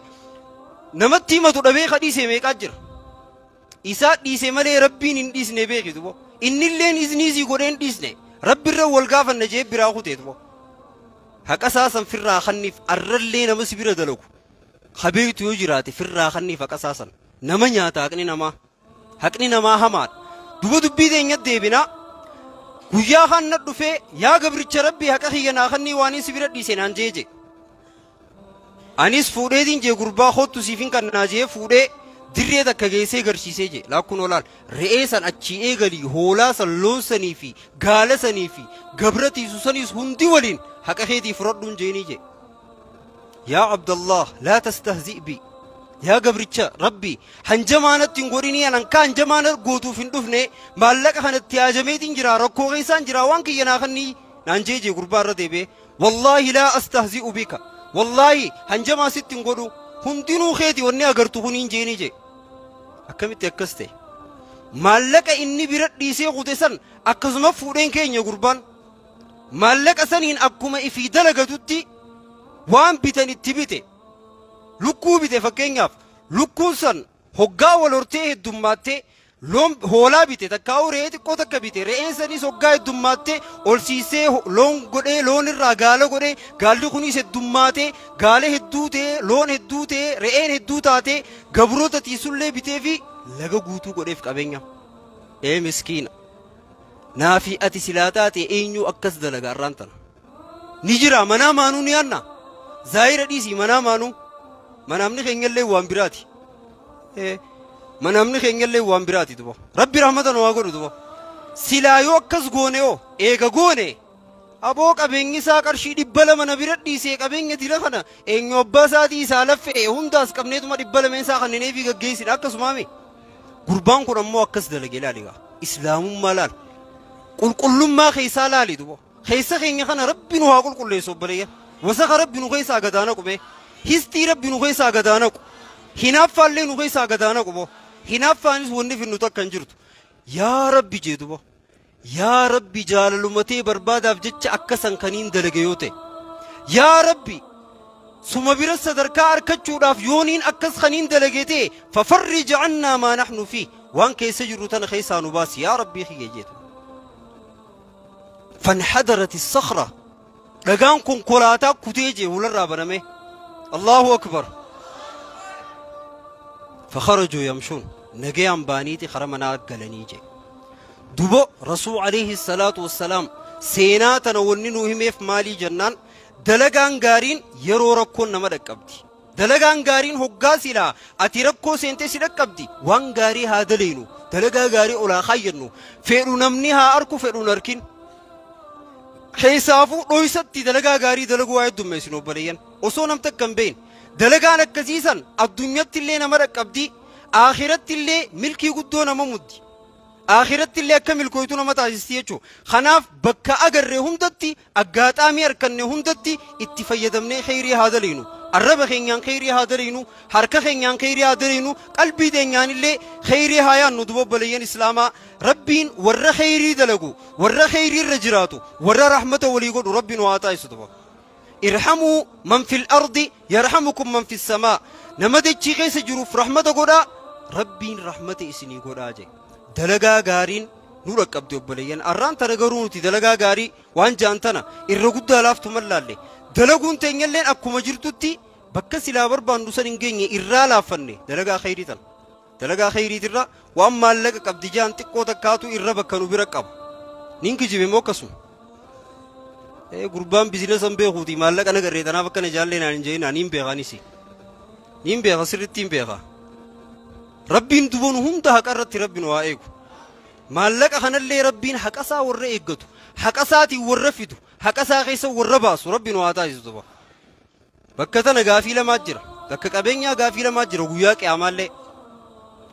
namatti himatu dhabee kadhiise meeqaa jira isaa dhiise malee rabbiin hin dhiisne beekitu bo innilleen izniisii godhee hin dhiisne rabbirra wal gaafanna jee biraa kuteetu bo haqa isaa san firraa kanniif arrallee nama si bira dalagu habeeytu yoo jiraate firraa kanniif haqa isaa san nama nyaata haqni namaa hamaadha duba dubbii teenyatti deebinaa guyyaa kan na dhufee yaa gabricha rabbii haqa kiyya naa kannii waan si bira dhiise naan jee jee anis fuudheetiin jee gurbaa kottu siifin kan naa jee fuudhee dirree takka geessee garsiisee jee laakkuun olaal re'ee san achii eegalii hoolaa san loon sanii fi gaala sanii fi gabra tiisu saniis hundi waliin haqa keetii fudhadhuun jeenii jee yaa Abdallah laa tastahzi' bi yaa gabricha rabbi hanjamaanatti hin godhinii anan ka hanjamaana gootuuf hin dhufne maallaqa kanatti haajameetiin jira rakkoo keessaan jira waan kiyya naa kannii naan jee jee gurbaa irra deebi'ee wallaahi laa astahzi'u bika wallaahi hanjamaa sitti hin godhu hundinuu keeti wanni agartu kuniin jeenii jee akkamitti akkas ta'e maallaqa inni bira dhiisee kute san akkasuma fuudheen keenya gurbaan maallaqa saniin akkuma ifii dalagatutti waan bitan itti bite lukkuu bite fakkeenyaaf lukkuun san hoggaa wal hortee heddummaattee loon hoolaa bite takkaa'u re'ee xiqqoo takka bite re'een sanis hoggaa heddummaattee ol siisee loon godhee loon irraa gaala godhee gaalli kunis heddummaatee gaala hedduu ta'ee loon hedduu ta'ee re'een hedduu taatee gabroota tiisullee bitee fi laga guutuu godheef qabeenya. Ee miskiina naafi ati silaa taate eenyu akkas dalaga arraan tana ni jira manaa maanuu ni anna zaayira dhiisii manaa maanuu manaamni keenyallee waan biraati. Manaamni keenyallee waan biraati duba rabbi rahmata nu haa godhu duba silaa yoo akkas goone oo eega goone aboo qabeenyi isaa qarshii 200 na bira dhiisee qabeenya dila kana eenyu abbaa isaatii isaa laffee hundaas qabneetuma 200 isaa kanneenii fi gaggeessina akkasumaami gurbaan kun ammoo akkas dalage laaligaa islaamummaa laal qulqullummaa keessaa laali duba keessa keenya kana rabbi nu haa qulqulleessu obboleeyya wasaka rabbi nu keessaa gadaana qube histii rabbi nu keessaa gadaana qu hinaaffaallee nu keessaa gadaana qubo hinaaffaanis wanni finnu takka hin jirtu yaa rabbi jee duba yaa rabbi jaalalumatee barbaadaaf jecha akkasan kaniin dalage yoo ta'e yaa rabbi suma bira sadarkaa argachuudhaaf yooniin akkas kaniin dalage ta'e fafarrij cannaa maa naxnu fi waan keessa jirru tana keessaa nu baasi yaa rabbii kiyya jeetu fanxadarat isakra dhagaan konkolaataa kutee jee hularraa baname allahu akbar fakharajuu yamshuun nagayaan baaniiti kara manaa galanii jee dubo rasuul alayhi salaatu wassalaam seenaa tana wanni nuu himeef maalii jennaan dalagaan gaariin yeroo rakkoon nama dhaqqabdi dalagaan gaariin hoggaa silaa ati rakkoo seentee si dhaqqabdi waan gaarii haa daleynu dalagaa gaarii olaa kaayyannu fedhu namni haa arku fedhu arkin keessaafuu dhoysatti dalagaa gaarii dalaguu waa heddummeessinu obboleeyyan osoo nam takka hin beeyin dalagaan akkasiisan addunyatti illee nama dhaqqabdi aakiratti illee milkii guddoo nama muddi aakiratti illee akka milkooytu nama taasisti jechuu kanaaf bakka agarre hundatti aggaaxaamii arkanne hundatti itti fayyadamnee kheyrii haa daleynu arraba keenyaan kheyrii haa daleynu harka keenyaan kheyrii haa daleynu qalbii teenyaan illee kheyrii haa yaannu duba obboleeyyan islaamaa rabbiin warra kheyrii dalagu warra kheyrii irra jiraatu warra rahmata walii godhu rabbiin haa taasisu duba irhamuu man fil ardi yarhamukum man fis samaa nama dachii keessa jiruuf rahmata godhaa rabbiin rahmata isinii godhaa jee dalagaa gaariin nu dhaqqabde obboleeyyan arraan tana garuu nuti dalagaa gaarii waan ja'an tana irra guddaa laaftu mallaalle dalaguun teenyalleen akkuma jirtutti bakka silaa barbaannu san hin geenye irraa laaffanne dalagaa kheyrii tana dalagaa kheyriitirra waan maallaqa qabdi ja'an xiqqoo takkaatu irra bakka nu bira qaba nin kijibe moo akkasuma Gurbaan bizinesan beekuuti maallaqa nagarree tanaaf akkana jaallee naan hin jedhin ani hin beekanis niin beeka sirriitti hin beeka. Rabbiin dubanu hunda haqa irratti rabbi nu haa eegu. Maallaqa kanallee rabbiin haqasaa warra eeggatu, haqasaatiin warra fidu, haqasaa keessa warra baasu rabbi nu haa taasisu duba. Bakka tana gaafii lamaa jira. Bakka qabeenyaa gaafii lamaa jira guyyaa qiyamaallee.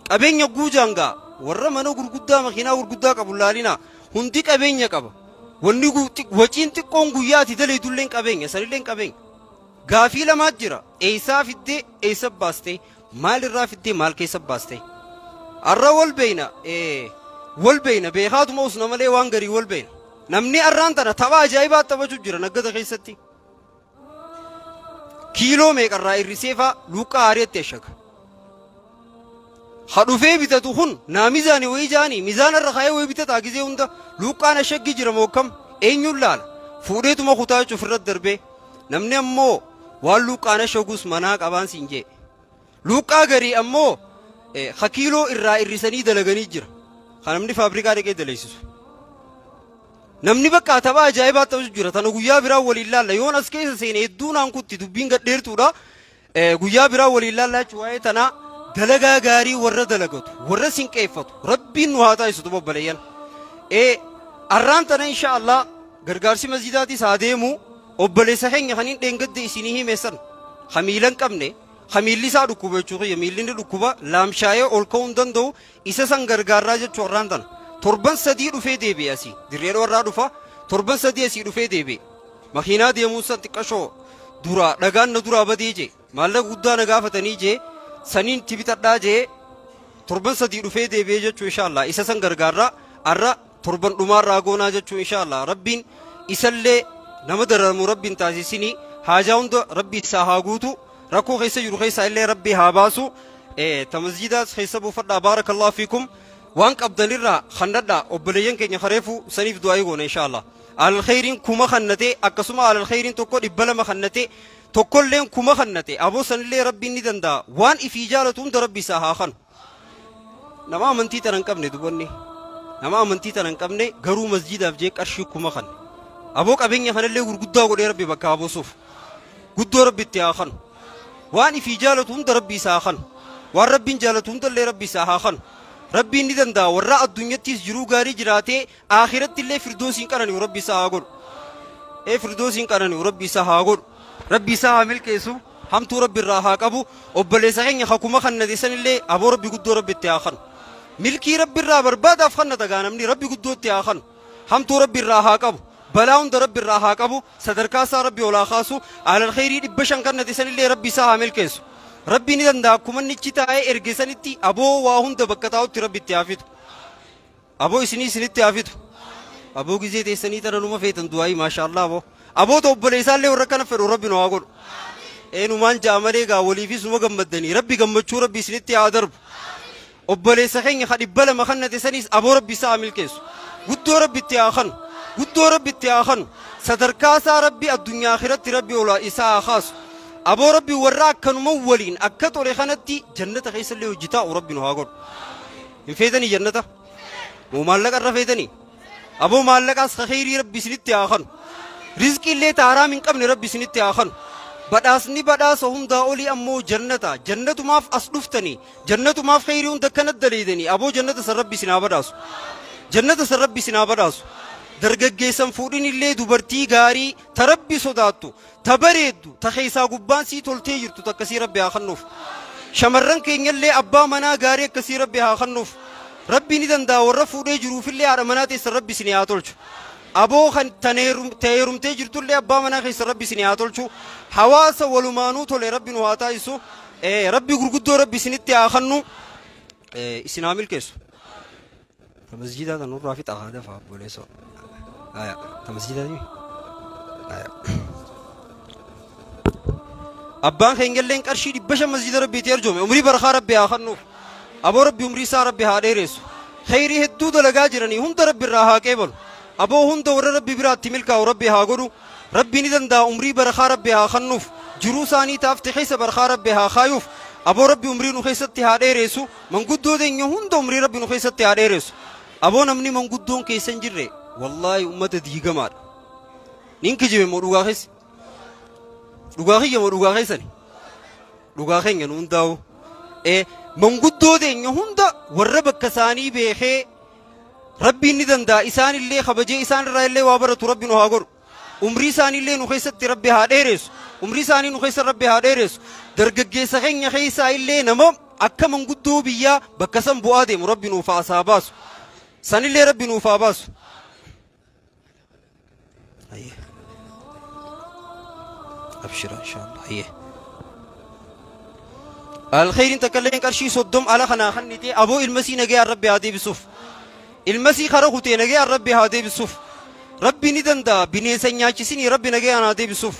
Qabeenya guujaan gaa warra mana gurguddaa makiinaa gurguddaa qabu laalinaa hundi qabeenya qaba. Wanni waciin xiqqoon guyyaa ati daleetulleen qabeenya sanilleen qabeenya. Gaafii lamaa jira. Eessaa fiddee eessa baastee maalirraa fiddee maal keessa baastee. Arra wal beeyna wal beeyna beekaatuma usna malee waan garii wal beeyna. Namni arraan tana tapha ajaa'ibaa taphachuu jira naggata keessatti. Kiiloo meeqarraa hir'isee faa luuqqaa aariitti ashaga. Ha dhufee bitatu kun naa mizaani wayii jaanii mizaanarra kaayee wayii bitataa gizee hunda luuqqaan ashaggi jira mookkam eenyuun laala fuudheetuma kutaa jechuuf irratti darbee namni ammoo waan luuqqaan ashagus manaa qabaan siin jee. Luuqqaa garii ammoo ha kiiloo irraa hir'isanii dalaganii jira. Kan namni faabrikaa dhaqee daleessisu. Namni bakka tapha ajaa'ibaa taphatu jira. Tana guyyaa biraa waliin laalla. Yoon as keessa seene hedduu naan kutti dubbiin gadheertuudha. Guyyaa biraa waliin laalla jechuun waa'ee tanaa dalagaa gaarii warra dalagatu, warra sinqeeffatu, rabbiin nu haa taasisu obboleeyyan. Arraan tana insha Allah gargaarsi masjidaatis haa deemu obboleessa keenya kan hin dheengadde isinii himeessan hamiila hin qabne hamiilli isaa dhukkuba jechuu kiyya miilli inni dhukkuba laamshaayee ol ka'uu hin danda'u isa san gargaarraa jechuu arraan tana. Torban sadii dhufee deebi'e asii dirree warraa dhufa torban sadii asii dhufee deebi'e makiinaa deemuun san xiqqashoo duraa dhagaan na duraa badee jee maallaqa guddaa na gaafatanii jee saniin tibitadhaa jee torban sadii dhufee deebi'e jechuu inshaallah isa san gargaarraa arra torban dhumaarraa goonaa jechuu inshaallah rabbiin isallee nama dararamu rabbiin taasisinii haajaa hunda rabbi isaa haa guutu rakkoo keessa jiru keessaa illee rabbi haa baasu ta masjidaas keessa buufadhaa baarakallahu fiikum. Waan qabdanirraa kannadhaa obboleeyyan keenya kareefu saniif du'aa goona inshaallah. Alal khayriin kuma kannate akkasuma alal khayriin tokko 200 kannate tokkolleen kuma kannate aboo sanillee rabbiin ni danda'a waan ifii jaalatu hunda rabbi isaa haa kanu. Nama amantii tana hin qabne dubanni nama amantii tana hin qabne garuu masjidaaf jee qarshii kuma kanne aboo qabeenya kanallee gurguddaa godhee rabbi bakka haa buusuuf guddoo rabbi itti haa kanu waan ifii jaalatu hunda rabbi isaa haa kanu waan rabbiin jaalatu hundallee rabbi isaa haa kanu. Rabbiin ni danda'a warra addunyattis jiruu gaarii jiraatee akhiratti illee firdoosiin qanani'u rabbi isaa haa godhu. Firdoosiin qanani'u rabbi isaa haa godhu. Rabbi isaa haa milkeessu hamtuu rabbi irraa haa qabu obboleessa keenya hakuma kannate sanillee aboo rabbi guddoo rabbi itti haa kanu. Milkii rabbi irraa barbaadaaf kannata gaa namni rabbi guddoo itti haa kanu. Hamtuu rabbi irraa haa qabu. Balaa hunda rabbi irraa haa qabu sadarkaa isaa rabbi ol haa kaasu alal khayrii 500 kannate sanillee rabbi isaa haa milkeessu. Rabbi ni danda'a akkuma inni ichi taa'ee erge sanitti aboo waa hunda bakka taa'utti rabbi itti haa fidu. Aboo isinii isinitti haa fidu. Aboo gizee teessanii tana numa feetan du'aayii maashaallah aboo. Aboota obboleessaallee warra kana fedhu rabbi nu haa godhu. Eenumaan ja'a malee gaa waliifis numa gammaddanii rabbi gammachuu rabbi isinitti haa darbu. Obboleessa keenya ka 200 kannate saniis aboo rabbi isaa haa milkeessu. Guddoo rabbi itti haa kanu. Guddoo rabbi itti haa kanu. Sadarkaa isaa rabbi addunyaa akhiratti rabbi ol isaa haa kaasu. Aboo rabbi warra akkanuma waliin akka tole kanatti jannata keessallee hojii taa'u rabbi nu haa godhu. Hin feetanii jannata? Moo maallaqa irra feetanii? Aboo maallaqaas khayrii rabbi isinitti haa kanu. Rizqii illee taaraam hin qabne rabbi isinitti haa kanu. Badhaasni badhaasa hundaa olii ammoo jannata. Jannatumaaf as dhuftanii jannatumaaf khayrii hunda akkanatti daleedanii aboo jannata san rabbi isin haa badhaasu. Jannata san rabbi isin haa badhaasu. Dargaggeessan fuudhin illee dubartii gaarii ta rabbi sodaattu ta bareeddu ta keessaa gubbaan sii toltee jirtu takkasii rabbi haa kennuuf. Shamarran keenyallee abbaa manaa gaarii akkasii rabbi haa kennuuf. Rabbi ni danda'a warra fuudhee jiruufillee haadha manaa teessan rabbi isin haa tolchu. Aboo kan heerumtee jirtullee abbaa manaa keessan rabbi isin haa tolchu. Hawaasa walumaanuu tole rabbi nu haa taasisu. Rabbi gurguddoo rabbi isinitti haa kennu. Isin haa milkeessu. Ta masjidaa tan nurraa fixa haa dafa obboleessoo. Ta masjidaa ni? Abbaan keenyalleen qarshii 500 masjida rabbiitti arjoome umrii barakaa rabbi haa kennuuf. Aboo rabbi umrii isaa rabbi haa dheeressu. Khayrii hedduu dalagaa jiranii hunda rabbi irraa haa qeebalu. Aboo hunda warra rabbi biraatti milkaa'u rabbi haa godhu. Rabbi ni danda'a umrii barakaa rabbi haa kennuuf. Jiruu isaanii taafte keessa barakaa rabbi haa kaayuuf. Aboo rabbi umrii nu keessatti haa dheeressu. Manguddoo teenya hunda umrii rabbi nu keessatti haa dheeressu. Aboo namni manguddoon keessa hin jirre wallaahi ummata diigamaadha. Nin kijibe moo dhugaa keessa? Dhugaa kiyya moo dhugaa keessani? Dhugaa keenya nu hundaa'u. Manguddoo teenya hunda warra bakka isaanii beekee Rabbiin ni danda'a isaan illee kabajee isaan irraa illee waa baratu Rabbi nu haa godhu. Umrii isaanii illee nu keessatti Rabbi haa dheeressu. Umrii isaanii nu keessa Rabbi haa dheeressu. Dargaggeessa keenya keessaa illee nama akka manguddoo biyyaa bakka san bu'aa deemu Rabbi nuuf haa baasu. Sanillee Rabbi nuuf haa baasu. Abshira inshallah. Alkhayriin takka illee qarshii 30 ala kanaa kannite aboo ilmasii nagayaan Rabbi haa deebisuuf. Ilmasii kara kutee nagayaan Rabbi haa deebisuuf. Rabbi ni danda'a bineensa nyaachisinii Rabbi nagayaan haa deebisuuf.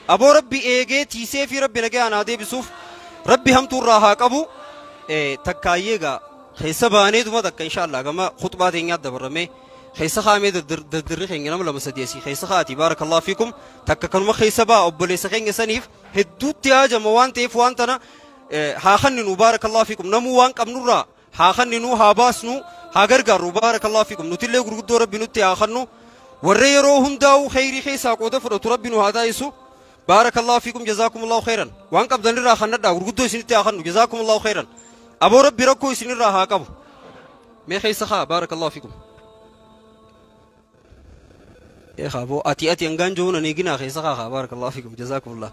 Aboo Rabbi eegee tiisee fi Rabbi nagayaan haa deebisuuf. Rabbi hamtuurraa haa qabu. Takkaayyee gaa keessa baaneetuma takka inshallah gama khutbaa teenyaa dabarramee keessa kaamee daddarri keenya nama lama sadii asii keessa kaati baarakallahu fiikum takka kanuma keessa baa obboleessa keenya saniif hedduutti haajama waan ta'eef waan tana haa kenninu baarakallahu fiikum namuu waan qabnurraa haa kenninu haa baasnu haa gargaarru baarakallahu fiikum nutillee gurguddoo Rabbi nutti haa kennu warra yeroo hundaa'u khayrii keessaa qooda fudhatu Rabbi nu haa taasisu baarakallahu fiikum jazaakumullahu khayran waan qabdanirraa kennadhaa gurguddoo isinitti haa kennu jazaakumullahu khayran aboo Rabbi rakkoo isinirraa haa qabu mee keessa haa baarakallahu fiikum aboo ati hangaan jiruun ani eeginaa keessa haa baarakallahu fiikum jazaakumullah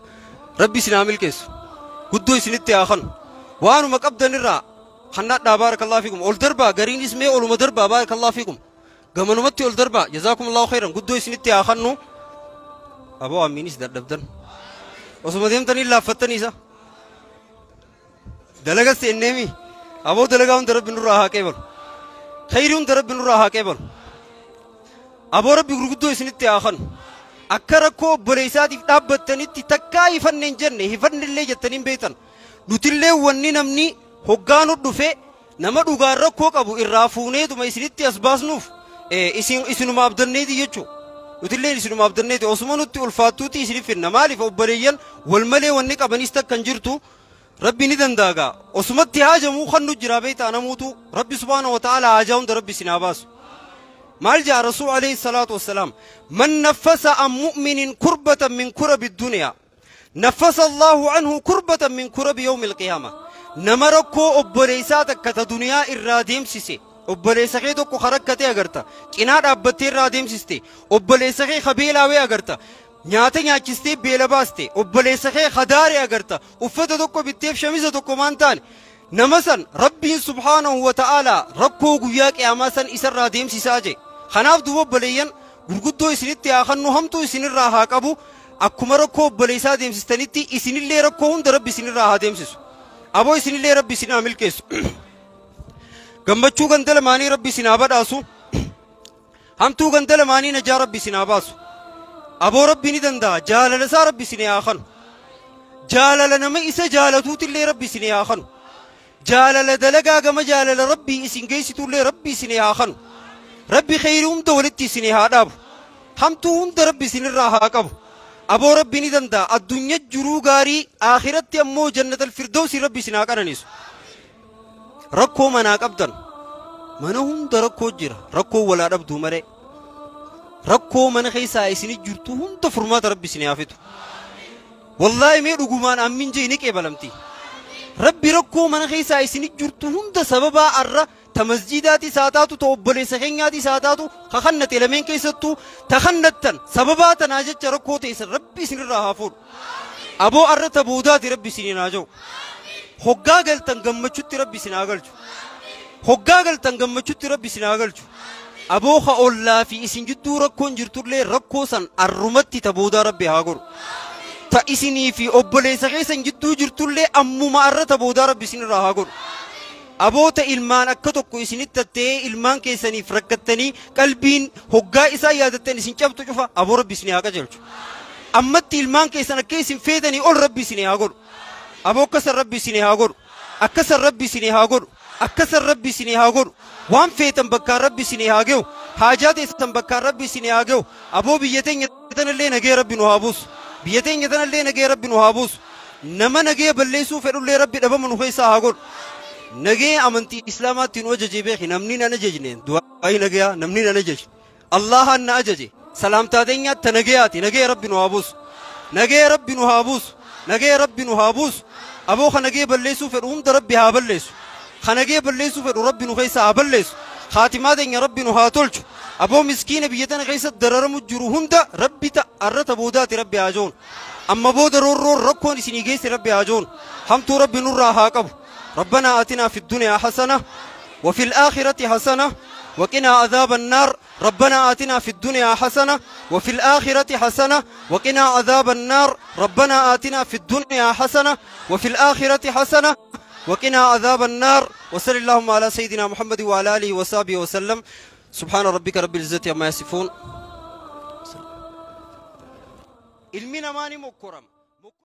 Rabbi isin haa milkeessu guddoo isinitti haa kennu waanuma qabdanirraa kennadhaa baarakallahu fiikum ol darbaa gariinis mee oluma darbaa baarakallahu fiikum gamanumatti ol darbaa jazaakumullahu khayran guddoo isinitti haa kennu aboo amiinis dadhabdan osuma deemtanii laaffattanii isa dalaga seenneemi aboo dalagaa hunda Rabbi nurraa haa qeebalu khayrii hunda Rabbi nurraa haa qeebalu aboo Rabbi gurguddoo isinitti haa kennu akka rakkoo obboleessaatiif dhaabbattanitti takkaa hifanne hin jenne hifannillee jettanii hin beektan nutillee wanni namni hoggaanu dhufe nama dhugaan rakkoo qabu irraa fuuneetuma isinitti as baasnuuf isinuma abdanneeti jechuu nutillee isinuma abdanneeti osuma nutti ulfaattuuti isinif finna maaliif obboleeyyan wal malee wanni qabanis takka hin jirtu Rabbi ni dandaagaa osumatti haajamuu kan nu jira beektaa namuutu Rabbi subhaanahu wa ta'ala haajaa hunda Rabbi isin haa baasu. Maal jaa Rasuul alayhi salaatu wassalaam man naffasa an mu'minin kurbatan min kurabi duniyaa naffasa Allahu anhu kurbatan min kurabi yawmi alqiyaama nama rakkoo obboleessaa takka ta duniyaa irraa deemsise obboleessa kee tokko karakkatee agarta cinaa dhaabbattee irraa deemsiste obboleessa kee kabeelaawee agarta nyaata nyaachistee beela baaste obboleessa kee hadaare agarta uffata tokko bitteef shamisa tokko maan taane nama san Rabbiin subhaanahu wa ta'aalaa rakkoo guyyaa qiyaamaa san isarraa deemsisaa jee kanaaf duuba obboleeyyan gurguddoo isinitti haa kennu hamtuu isinirraa haa qabu akkuma rakkoo obboleessaa deemsistanitti isinillee rakkoo hunda Rabbi isinirraa haa deemsisu aboo isinillee Rabbi isin haa milkeessu gammachuu ganda lamaanii Rabbi isin haa badhaasu hamtuu ganda lamaanii najaa Rabbi isin haa baasu aboo Rabbi ni danda'a jaalala isaa Rabbi isin haa kennu jaalala nama isa jaalatuutillee Rabbi isin haa kennu jaalala dalagaa gama jaalala Rabbii isin geessitullee Rabbi isin haa kennu Rabbi khayrii hunda walitti isin haa dhaabu hamtuu hunda Rabbi isinirraa haa qabu aboo Rabbi ni danda'a addunyaa jiruu gaarii akhiratti ammoo jannatal firdawsi Rabbi isin haa qananiisu rakkoo manaa qabdan mana hunda rakkoo jira rakkoo walaa dhabduu malee rakkoo mana keessaa isin jirtu hunda furmaata Rabbi isin haa fidu wallaahi mee dhugumaan ammin jee ni qeebalamti Rabbi rakkoo mana keessaa isin jirtu hunda sababaa arra ta masjiidaatis haa taatu ta obboleessa keenyaatis haa taatu kakannate lameen keessattuu takannattan sababaa tanaa jecha rakkoo ta'e Rabbi isinirraa haa fuudhu aboo arra ta boodaati Rabbi isiniin haa jiru hoggaa galtan gammachutti Rabbi isin haa galchu hoggaa galtan gammachutti Rabbi isin haa galchu aboo ka ollaa fi isin jidduu rakkoon jirtullee rakkoo san arrumatti ta boodaa Rabbi haa godhu ta isinii fi obboleessa keessan jidduu jirtullee ammuma arra ta boodaa Rabbi isinirraa haa godhu aboota ilmaan akka tokko isinitti tattee ilmaan keessaniif rakkattanii qalbiin hoggaa isaa yaadattan isin cabtu cufa aboo Rabbi isinii haa qajeelchu ammatti ilmaan keessan akka isin feetanii ol Rabbi isinii haa godhu aboo akkasan Rabbi isinii haa godhu akkasan Rabbi isinii haa godhu akkasan Rabbi isinii haa godhu waan feetan bakkaan Rabbi isinii haa ge'u haajaa teessan bakkaan Rabbi isinii haa ge'u aboo biyya teenya tanallee nagee Rabbi nu haa buusu biyya teenya tanallee nagee Rabbi nu haa buusu nama nagee balleessuu fedhullee Rabbi dhabama nu keessaa haa godhu nagee amantii islaamaatti nu ajaje beeki namni nan ajajne du'aayi nagayaa namni nan ajaje Allahan na ajaje. Salaamtaa teenyaa ta nagayaati. Nagaya Rabbi nu haa buusu. Nagaya Rabbi nu haa buusu. Nagaya Rabbi nu haa buusu. Aboo ka nagaya balleessuu fedhu hunda Rabbi haa balleessu. Ka nagaya balleessuu fedhu Rabbi nu keessa haa balleessu. Khaatimaa teenya Rabbi nu haa tolchu. Aboo miskiina biyya tana keessa dararamu jiru hunda Rabbi ta arra ta boodaati Rabbi haa joonu. Amma booda roorroon rakkoon isinii geesse Rabbi haa joonu. Hamtuu Rabbi nurraa haa qabu. ربنا آتنا في الدنيا حسنة وفي الآخرة حسنة وقنا عذاب النار. ربنا آتنا في الدنيا حسنة وفي الآخرة حسنة وقنا عذاب النار. ربنا آتنا في الدنيا حسنة وفي الآخرة حسنة وقنا عذاب النار. وصل اللهم على سيدنا محمد وعلى آله وصحبه وسلم. سبحان ربك رب العزة عما يصفون. Ilmi namaa ni mokkorama.